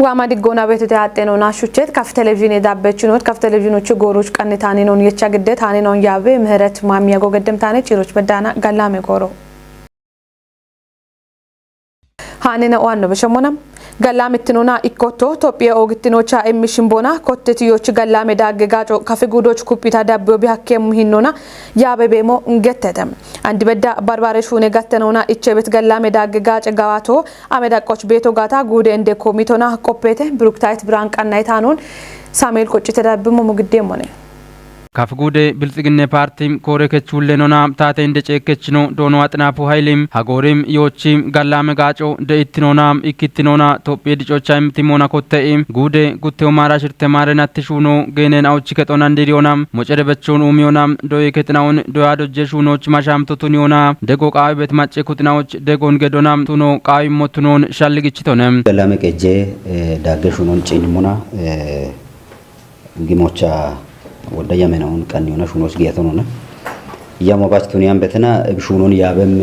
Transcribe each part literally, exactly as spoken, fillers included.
Waama diggoona beetute aaxxenoona shuchet kaf televizhiine daabbechunoot kaf televizhiinochu gooroch qannitaaninoon yecha giddet haaninoon yaabe ምህረት ማሚያጎ ገደምታነች ይሮች በዳና ጋላሜ ጎሮ haanina waanno beshemmona gallaame ittinoona ikkotto Tophiye oogittinoocha immi shimboona kottetiyoch gallaame daagge gaaco kafi guudoch kuphita dabbiyo bihakkemmu hinnoona yaabe beemo gettete. Andi bedda barbaare shuune gattenoona ichebet gallaame daagge gaace gawaato ame daqqoch beeto gaata guude ende koomitona qoppeete Biruktaayit Biraan qannayitaanoon Saamu'eel qoccite dabbimmo mugiddeemmone. Kaf guude Biltsiginne Paarti koore kechullenona taate inde ceekkechino Doono Axinaafu Hayili hagoorim yoochi gallaame gaaco de'ittinoona ikkittinoona Tophiye dicocha imtimoona kotte'i guude gutte umaara shirte maare natti shuuno geeneen awuchi kexonan diriyoona mocere bechon uumiyona doyi kexina'on doya dojje shuunoch mashaamto tuniyoona dego qaawibet macce kuxina'och degon gedona tuno qaawimmo tunoon shalligichitone. Gallaame qejje daagge shuunon ciinnimona gimocha wodda yamena'on qanniyona shuunoch giyatonona. Yamo bach tuniyan betena eb shuunon yaabem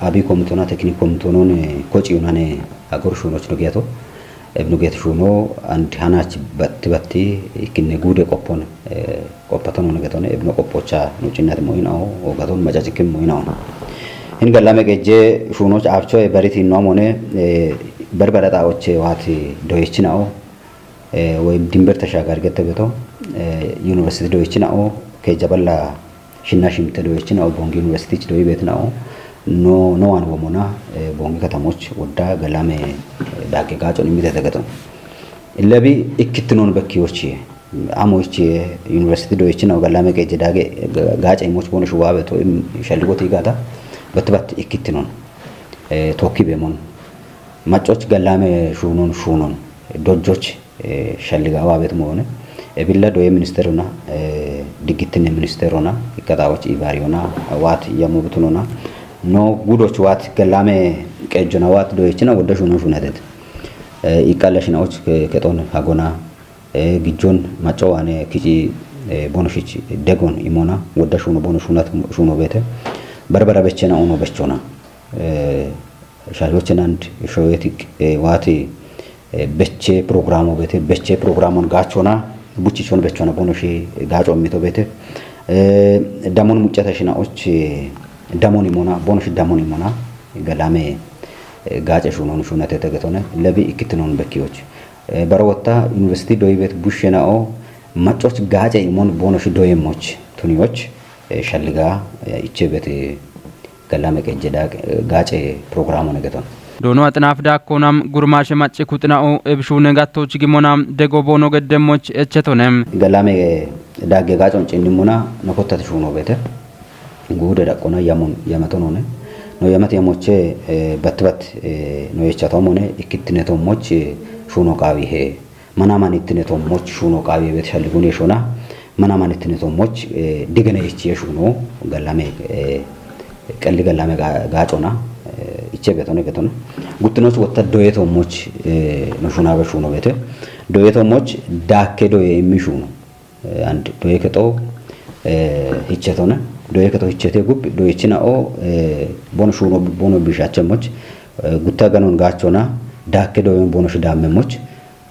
abi komitona teknik komitonon kociyonane agor shuunoch no giyato. Eb no giyat shuuno and hanach batti batti ikkinne guude qoppon qoppaton no getone eb no qoppocha no cinnat mo'ina'o ogaton macacikkim mo'ina'o. Hin gallaame qejje shuunoch abcho e barit hinno amone berbara xaa'oche waati doyechina'o woyim dimber tashagari gette beto universiti doyechina'o kejja balla shinna shimte doyechina'o Bongi Universitich doyi betina'o no no wan womona Bongi katamoch wodda gallaame daagge gaacon immitete geton. Illebi ikkittinon bekkiyochi amo ichi universiti doyechina'o gallaame qejje daagge gaace imoch bono shuwaabe to im shalligoti gaata batti batti ikkittinon tokki beemon maccoch gallaame shuunon shuunon dojjoch shalliga waabet moone ebilla doye ministeruna diggittinne ministeruna ikkatawoch ibariyona waat yammo bitunona no gudoch waat gallaame qejjona waat doyechina wodda shuunon shuunatet iqqalla shinawoch kexon hagona gijjon macco waane kici bonoshich degon imona wodda shuuno bono shuunat shuuno beete barbara bechena uno bechona shayochenand shoyetik waati beche programo beete beche programon gaachona buchichon bechona bonoshi gaaco mito beete damon muccata shina och damon imona bonoshi damon imona galame gaace shunon shunate tegetone lebi ikkitinon bekkiyoch baro wotta university doyibet bushena o maccoch gaace imon bonoshi doyemoch tuniyoch shalliga ichebet Gallame qejje daaq gaace programo negeton. Doono axinaaf daakkoonam gurmaashe macci kuxina'o ebishuune gattoch gimonam dego boono geddemmoch echetonem. Gallame daagge gaacon cinnimmona nokottati shuuno beete. Guude daqqona yamun yamatonone. No yamat yamoche battibat no yechatomone ikkittinetommoch shuuno qaawi he. Mana manittine tommoch shuno qaawi bet shalligun yeshona mana manittine tommoch digene ichi yeshuno gallame qelli gallame gaacona iche betone getona guttinoch wotta doye tommoch no shuna be shuno bete doye tommoch daakke doye immi shuno and doye keto hichetone doye keto hichete gub doyechina o bono shuno bono bishachemmoch gutta ganon gaacona daakke doyon bono shidamemmoch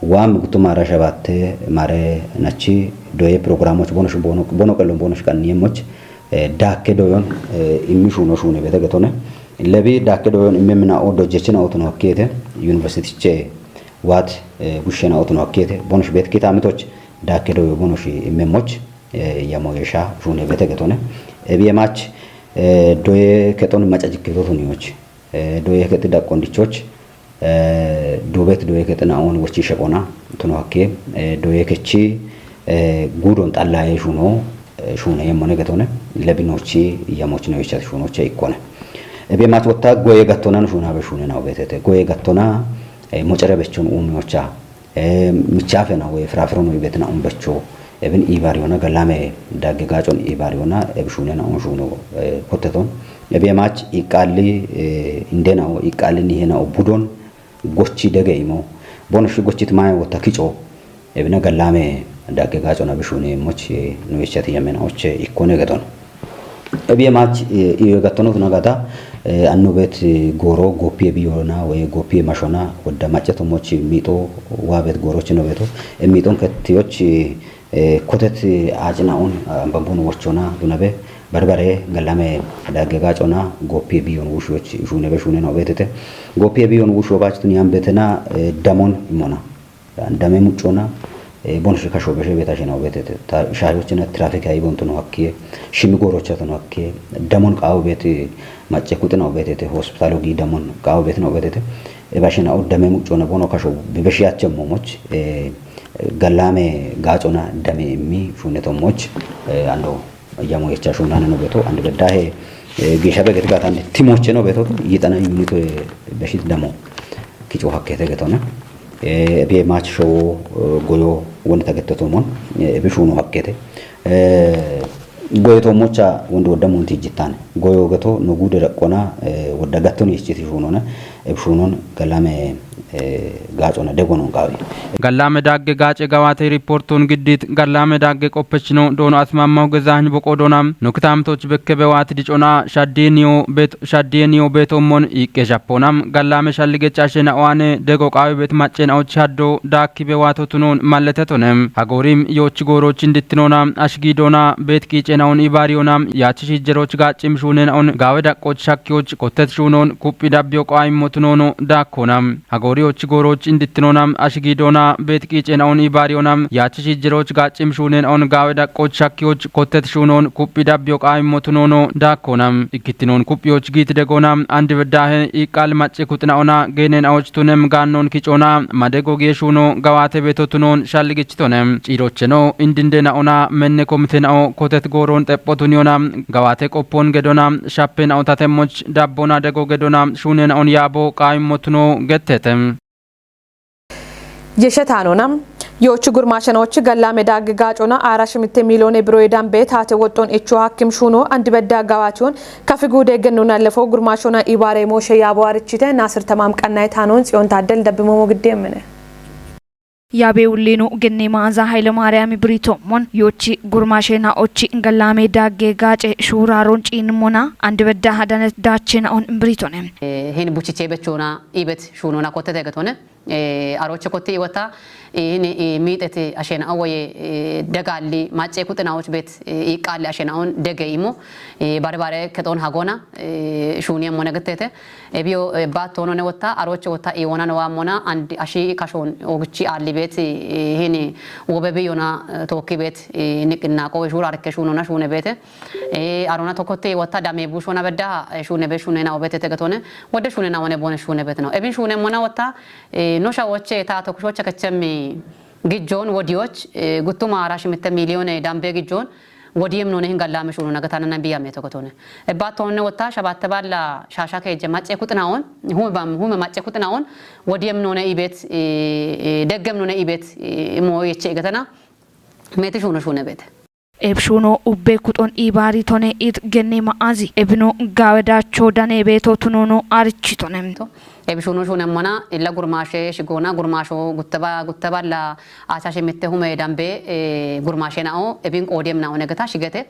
Waam guttu maara shabatte mare nachi doye programoch bono shu bono bono qellon bono shu qanniyemoch daakke doyon immi shuno shune bete getone lebi daakke doyon immi mina o dojjechina otuno hakkete university che waat gushena otuno hakkete bono shu bet kitamitoch daakke doyo bono shi immemoch yamo yesha shune bete getone ebi emach doye keton maca jikkito tuniyoch doye keti daqqon dichoch Duubet doye kexina on wochi sheqona tuno hakke doye kechi guudon xallaye shuno shune yemmone getone lebinochi yamochino yechat shunoche ikkone ebe mat wotta goye gattona no shuna be shune na obetete goye gattona mocere bechon umiocha michafe na we frafro no ibetina umbecho Ebin ibar yona galame dagge gacon ibar yona eb shune na on shuno kotteton ebe mach iqalli indena o iqalli nihena o budon gochi dege imo bono shi gochit maye wota kico ebina galame dagge gacon abi shune moch no echati yamena oche ikkone geton Ebiye mach iyo gattono tuna gata anno bet goro gopiye biyona we gopiye mashona wadda macce to moch mito wa bet goroch no beto e miton kettiyoch kotet ajna un bambun wochona dunabe barbare galame dagge gacona gopiye biyon wushoch shunebe shunena obetete gopiye biyon wusho bach tun yan betena damon imona dame muccona bon shi kasho beshe beta shena obetete ta shayochena trafik ay bontuno hakkiye shimi gorochatuno hakkiye damon qawo beti macce kutena obetete hospitalo gi damon qawo betena obetete e bashena o dame muccona bono kasho bebeshi acce momoch galame gacona dame immi shuneto moch ando Yamo yecha shunane no beto and beddahe gisha beget gatan timoche no beto yitana yunito beshit damo kicho hakkete getona bi mach show goyo wonta getto tomon bi shuno hakkete goyo to mocha wondo wodda monti jittan goyo geto no gude raqqona wodda gatton yichiti shunona e shunon galame gacona degonon qawi. Gallame dagge gace gawate riporton giddit gallame dagge qoppechino dono asmammahu gezahny boqo dona nokitamtoch bekke bewat dicona shaddiniyo bet shaddiniyo betommon iqqe shapponam gallame shallige cashe na oane dego qawi bet maccena och haddo dakki bewato tunon malletetonem hagorim yoch goroch indittinona ashgi dona bet qicenawon ibariyona yachi shijjeroch gaccim shunen on gawe daqqoch shakkiyoch kottet shunon kuphi dabbiyo qawi motunono dakkona Hagoriyoch goroch indittinona ashigidona bet qicenawon ibariyona yachi shijjeroch gaccim shunen on gawe daqqoch shakkiyoch kottet shunon kuphi dabbiyo qawi motunono dakkona ikkittinon kuphiyoch git degona andi beddahe iqqal macce kuxina ona genen awoch tunem gannon kicona madego giye shuno gawate beto tunon shalligichitonem ciirocheno indindena ona menne komitenao kotet goron xeppotuniyona gawate qoppon gedona shappen awotatemmoch dabbona dego gedona shunen on yaabo qawi motuno gettete. Yeshe taanona yoochi gurmaashanochi gallame daagge gaacona aara shimitte miiliyoone biroye dambe taate woxxon icho hakkim shuuno andi bedda gawaatiyon kafi guude gennona lefo gurmaashona ibaare mooshe yaabo arichite Naasir Tamaam Qannaye taanoon Tsiyoon Taaddel dabbi moomo giddi emmine. Yaabe ullinu genne maaza Haile Maariyami biritommon yoochi gurmaashena ochi gallame daagge gaace shuuraaron ciinmona andi bedda hadane daachena on biritone. Hin buchiche bechona ibet shuunona kottete getone. Aroche kotti iwata hin miixeti ashena awoye degaalli macce kuxinawoch bet iqqaalli ashena on dege imo barbare kexon hagona shuuniye mone gettete ebiyo baattonone wotta aroche wotta iwonano wammona and ashi kashon ogichi aalli bet hin wobe biyona tookki bet niqinnaaqo shuura arke shuunona shuune bete arona tokkotte wotta dame bushona bedda shuune be shuunena obete tegetone wodde shuunena wone bone shuune betno ebin shuune mona wotta Nosha woche ta tokushocha kachami gijjon wodiyoch guttuma ara shimitte miiliyone dambe gijjon wodiyem none hin gallame shunu nagatana nan biyame tokotone. Ebba tonne wotta shabatte balla shasha keje macce kuxinaon hume bam hume macce kuxinaon wodiyem none ibet deggem none ibet mo yeche gatana meti shunu shune bete. Ebshuno ubbe kuxon ibaari tone it genne ma'azi ebino gaawedacho dane beeto tunono arichitone. Ebshuno shunemmona illa gurmaashe shigona gurmaasho guttaba guttaballa acha shimitte hume dambe gurmaashe na'o ebin qoodem na'o negata shigete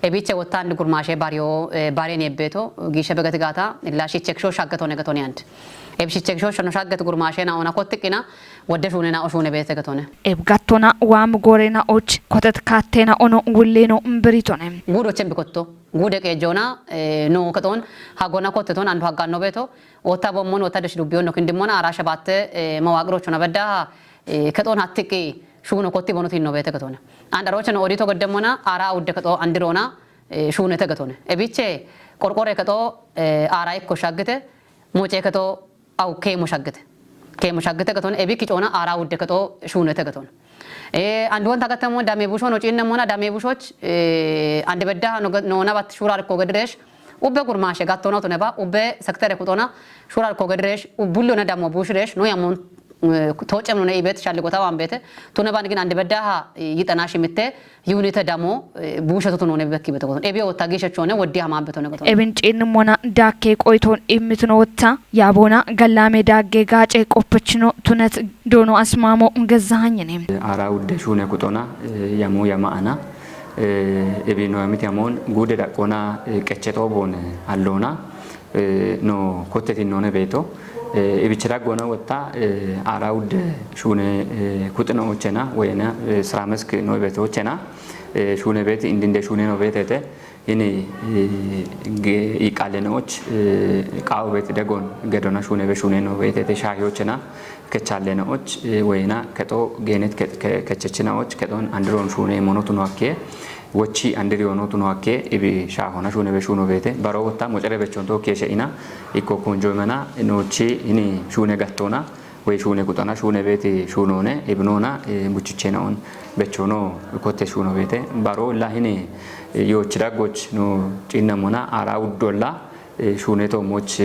ebiche wotta and gurmaashe bariyo bare nebbeto giishe begati gata illa shichek sho shaggato negato ne and ebshichek sho shono shaggat gurmaashe na'o na kottikina Wodde shuunena o shuune beete getone. Ebgattona waam goorena och kotet kaattena ono wulleno mbiritone. Guudochen bikotto guude qeejjoona no kexoon hagona kotteton andu hagganno beeto wotta bommon wotta desh dubbiyon no kindimmona ara shabatte mawaaqirochona bedda kexoon hattiqqi shuuno kotti bonotinno beete getone. Andarocheno odito geddemmona ara udde kexoo andiroona shuunete getone. Ebiche qorqore kexoo ara ikko shaggite Moce keto au kemo shaggete. Kemo shaggete geton ebi kicona ara wudde keto shunete geton. E anduwan tagatamo dame busho no cinne mona dame bushoch e ande bedda no no na bat shurar ko gedresh ubbe gurmashe gatona to neba ubbe sektere kutona shurar ko gedresh ubullo na damo bushresh no yamon tocem no ne ibet shalli gota wan bete to neba ngin ande bedda ha yitana shimitte Yunite damo buushe totun one bekki bete goton. Ebi otta gishe chone woddi hama beto ne goton. Ebin cin mona dakke qoyton immitno wotta yabona gallame dagge gaace qoppechino tunet doono asmaamo gezzahanyene. Ara wudde shune kutona yamu yama ana Ibi no emiti amon gude daqona qeche tobon allona no kotte tinnone beto. Ibichira gona wotta ara udde shune kuxino ochena wena sramesk no beto ochena shune beti indinde shune no betete ini iqale no och qawo beti degon gedona shune be shune no betete shahi ochena kechallena och wena keto genet kechechina och keton andiron shune monotuno akke wochi andiri onotuno akke ibi shahona shune be shuno bete baro wotta mocere bechonto keshe ina ikko konjo mena nochi ini shune gattona we shune kutana shune beti shunone ibnona buchichena on bechono kotte shuno bete baro la hini yochira goch no cinna mona ara uddolla shune to moch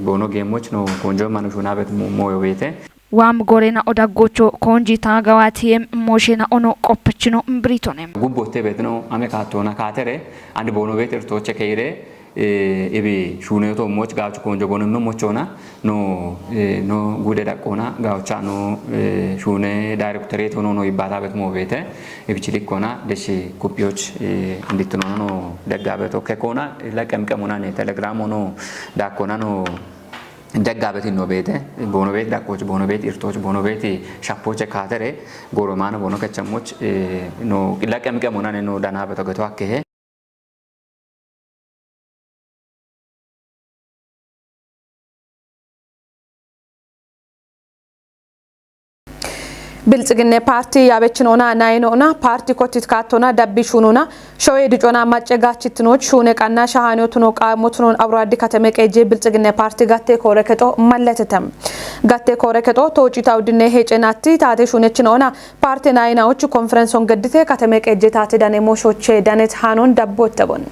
bono ge moch no konjo manu shuna bet moyo bete. Wam gorena odaggocho konji ta gawati em moshena ono qoppechino mbritonem. Gubbotte betno ame katona katere and bono beter toche keire ibi shune to moch gawcho konjo bono no mochona no no gude daqona gawcha no shune directorate no no ibara bet mo bete ibichilikkona deshi kupiyoch inditno no daggabeto kekona la qemqemona ne telegram no daqona no daggabetin no bete bono bet daqoch bono bet irtoch bono beti shapoche katere goromana bono kechamoch no la qemqemona ne no danabeto geto akkehe. Bilxiginne paarti yaabechinona nayinona paarti kottit kaattona dabbi shununa showe dicona macce gaachitinoch shune qanna shahaniotuno qaamotunon aburaaddi kateme qeejje bilxiginne paarti gatte koore kexo malletete. Gatte koore kexo toocita uddinne heecenatti taate shunechinona paarte nayinaoch konferenson geddite kateme qeejje taate dane mooshoche danet hanon dabbottebon.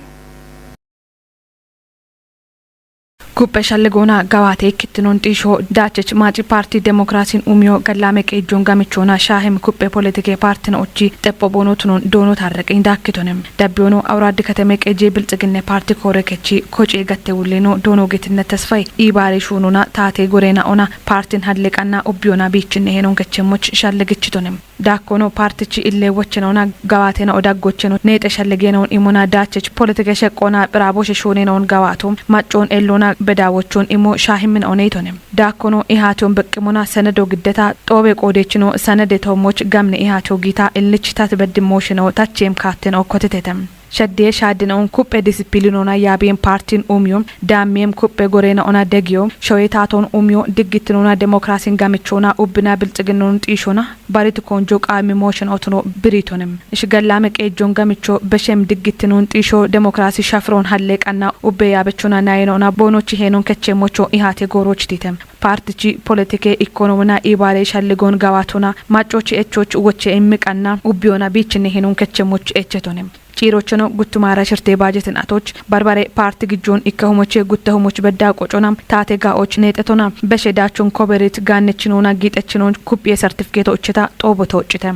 Kuppe shallegoona gawaate ikkittinon xiisho daachech maaci paarti demokraasin umiyo gallaame qeejjon gamichoona shaahem kuppe politike paartinochi xepho boonotunon doono tarreqin daakkitonem. Dabbiyono awuraaddi kateme qeejje bilxiginne paarti koore kechi kocee gatte wulleeno doono getinne tesfay iibaari shuunona taate goreena ona paartin halleqanna ubbiyona biichinne henon kechemmoch shallegichitonem. Daakkono paartichi ille wochenoona gawaatena odaggocheno neexe shallegeenaon imona daachech politike sheqqoona phiraaboshe shooneenaon gawaato maccoon elloona bedaawochoon imo shaahimminaoneytone. Daakkono ihaation beqqimona senedo giddeta xoobe qoodeechino senede toommoch gamne ihaation giita illich tatbeddimmooshenao tacheem kaatten okkotetete. Shaddiye shaaddinaon kuppe disipilinoona yaabiyen paartin umiyo daammiyeem kuppe goreena ona degiyo shoyetaatoon umiyo diggittinoona demokraasin gamichoona ubbina bilxiginnoon xiishoona barit konjo qaami mooshin otuno biritonem. Ishi gallaame qeejjon gamicho beshem diggittinoon xiisho demokraasi shafiroon halle qanna ubbe yaabechona nayinoona boonochi heenon kechemocho ihaate goorochititem. Paartichi politike ikonomina ibaale shalligoon gawaatona maccochi echoch woche immi qanna ubbiyona biichinne heenon kechemoch echetonem. Ciirochono guttumaara shirte baajetin atoch barbare paarti gijjoon ikka humoche gutta humoch bedda qocona taate gaoch neexetona beshe daachun koberit gaannechinoona giixechinoon kuphiye sartifikeetocheta xoobo tooccite.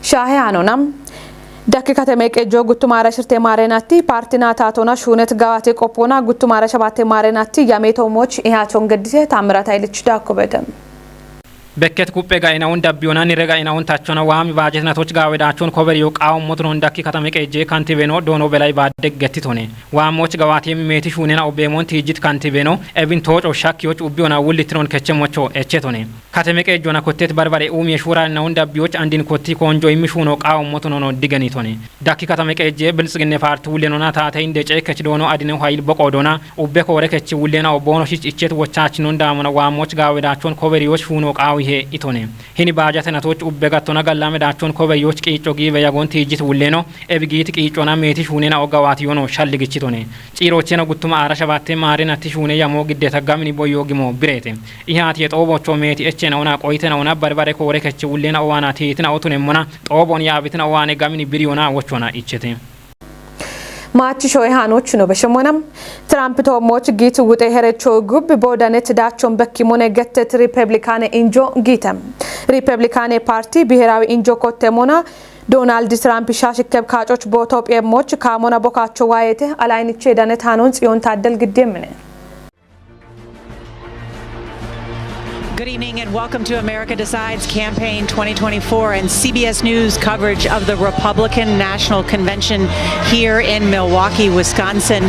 Shaahe aanona dakki kateme qejjo guttumaara shirte maareenatti paartina taatona shuunet gawaate qoppoona guttumaara shabaatte maareenatti yameetoomoch ihaachon geddise taamirata ilich daakkobete. Bekket kuppe gainawun dabbiyona nire gainawun tachona waami baajetinatoch gaawedaachon koberiyo qaawummotunon dakki katame qeejje kantibeno doono belay baadde gettitone. Waammoch gawaatiyem meeti shuunena obbeemon tiijjit kantibeno ebin tooco shakkiyoch ubbiyona wullittinon kechemmocho echetone. Kateme qeejjona kottet barbare uumiye shuuraninawun dabbiyoch andin kotti koonjo immi shuuno qaawummotunono digenitone. Dakki katame qeejje biltsiginne paarti wullenona taate inde ceekech doono adine hayil boqo doona ubbe koore kechi wullena obboono shich ichet wochaachinon daamona waammoch gaawedaachon koberiyoch shuuno qaawihe itone. Hini baajatenatoch ubbe gattona gallamedaachon koberiyoch qiicco giibe yagon tiijjit wulleno ebi giit qiiccona meeti shuunena ogawaati yono shalligichitone. Ciirochena guttuma aara shabatte maarenatti shuune yamo giddeta gamini boyyo gimo bireete. Ihaatiye xoobocho meeti echena ona qoyitena ona barbare koore kechi wullena owaana tiitina otunemmona xoobon yaabitina owaane gamini biriyona wochona ichete. Maachi shoye haanoch no beshemona. Trump toommoch giit wuxe herecho gubbi boodanet daachon bekki mone gettet Ripeblikaane injo giite. Ripeblikaane Paarti Biheraawi Injo kotte mona Doonaald Trump shaashikkeb kaacoch bo Toophiyeemmoch kaamona bokaacho waayete alayniche danet haanoon Tsiyoon Taaddel giddeemmine. Good evening and welcome to America Decides Campaign twenty twenty-four and C B S News coverage of the Republican National Convention here in Milwaukee, Wisconsin,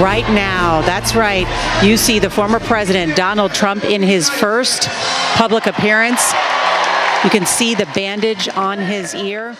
right now. That's right. You see the former President Donald Trump in his first public appearance. You can see the bandage on his ear.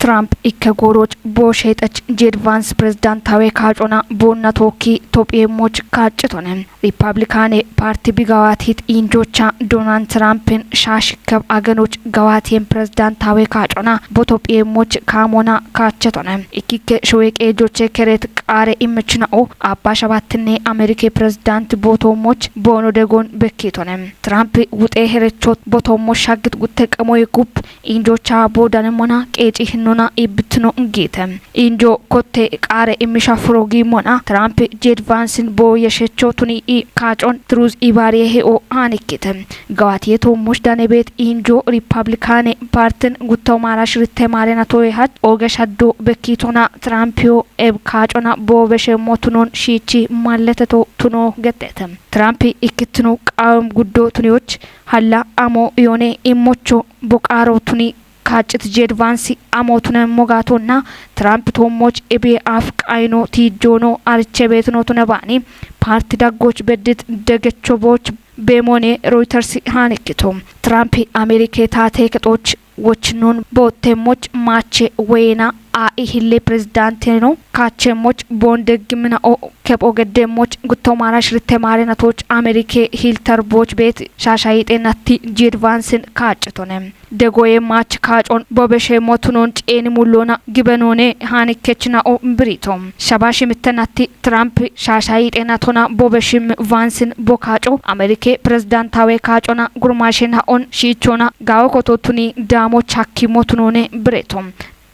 Tiraamp ikke goorooch boo sheexach Jeed Vaans pirezidaantaawee kaacoona boonna tookkii Tophiyeemmoch kaaccitone. Riippaabilikaane paarti bigawaatiit iinjoocha Doonaald Tiraampin shaashikkab aganoch gawaatiyeen pirezidaantaawee kaacoona bo Tophiyeemmoch kaamoona kaachetone. Ikkikke showeeqee joche kereet qaare immichina'o aabbaa shabaattinne Ameerikee pirezidaanti bootoommoch boono degoon bekkiitone. Tiraamp wuxee herechoot botoommoch shaggit gutte qemoye gub injocha boodanimmona qeeci hinnona iibbitino giite. Injo kotte qaare immisha furo giimmona Tiraamp Jeed Vaansin boo yeshecho tuni i kaacon Tiruuz Ibaariye he'o haanikkite. Gawaatiye toommoch danebeet injo Riippaabilikaane paartin gutto maara shiritte maarena toye hach oge shaddo bekkiitona Tiraampiyo eb kaacona boo beshemmo tunon shiichi malleteto tuno gettete. Tiraamp ikkittino qaawem guddo tuniyoch halla amo yoone immocho boqaaro tuni kaaccit Jeed Vaansi amo tunemmo gaatonna Tiraamp toommoch ebiye aaf qayino tiijjoono ariche beetino tune baani paarti daggoch beddit degecho booch beemoone Rooyiters haanikkito. Tiraamp Ameerikee taatee kexooch wochinoon bootteemmoch maache woyena a'i hille pirezidaanteeno kaachemmoch boondeggi mina'o kepho geddeemmoch gutto maara shiritte maarenatooch Ameerikee hiltar booch beet shaashayixenatti Jeed Vaansin kaaccitone. Degoye maach kaacon bobesheemmo tunoon ceeni mulloona gibenoone haanikkechina'o biriito. Shaba shimittenatti Tiraamp shaashayixenatona bobeshim Vaansin bo kaaco Ameerikee pirezidaantaawe kaacona gurmaashena'on shiichona gaawo koto tuni daamoch hakkimmo tunoone bireeto.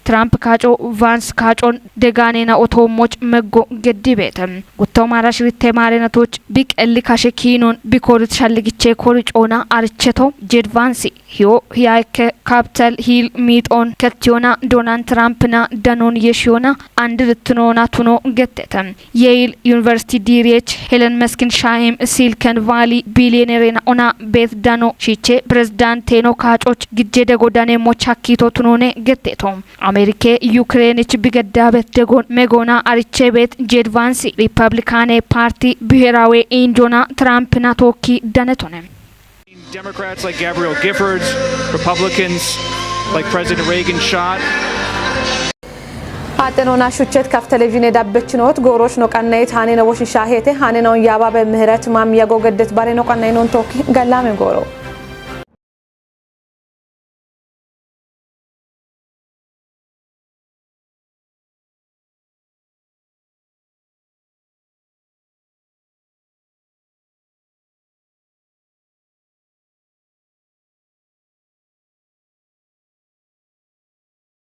Tiraamp kaaco Vaans kaacon degaanena otoommoch meggo geddibeete. Gutto maara shiritte maarenatooch biqelli kashe kiinon bikoorit shalligiche kori coona aricheto Jeed Vaansi hiyo hiyaykke Kapital Hiil miixon kettiyona Doonaald Tiraampina danon yeshiyona andiritinoona tuno gettete. Yeil Yuniversiti diiriyech Helen Meskin Shaayim Silken Vaali biiliyeneerena ona beet dano shiiche pirezidaanteeno kaacoch gijje dego daneemmoch hakkiito tunoone getteeto. Ameerikee Yukireenich bigeddabet degoon megoona ariche beet Jeed Vaansi Riippaabilikaane paarti biheraawe injoona Tiraampina tookki danetone. Democrats like Gabrielle Giffords, Republicans like President Reagan shot. Haaxenoona shuchet kaf televizhiine dabbechinoot gooroch no qannayit haanena woshisha heete haanena on yaababe ምህረት ማም yago geddet bare no qannayinoon tookki gallaame gooro.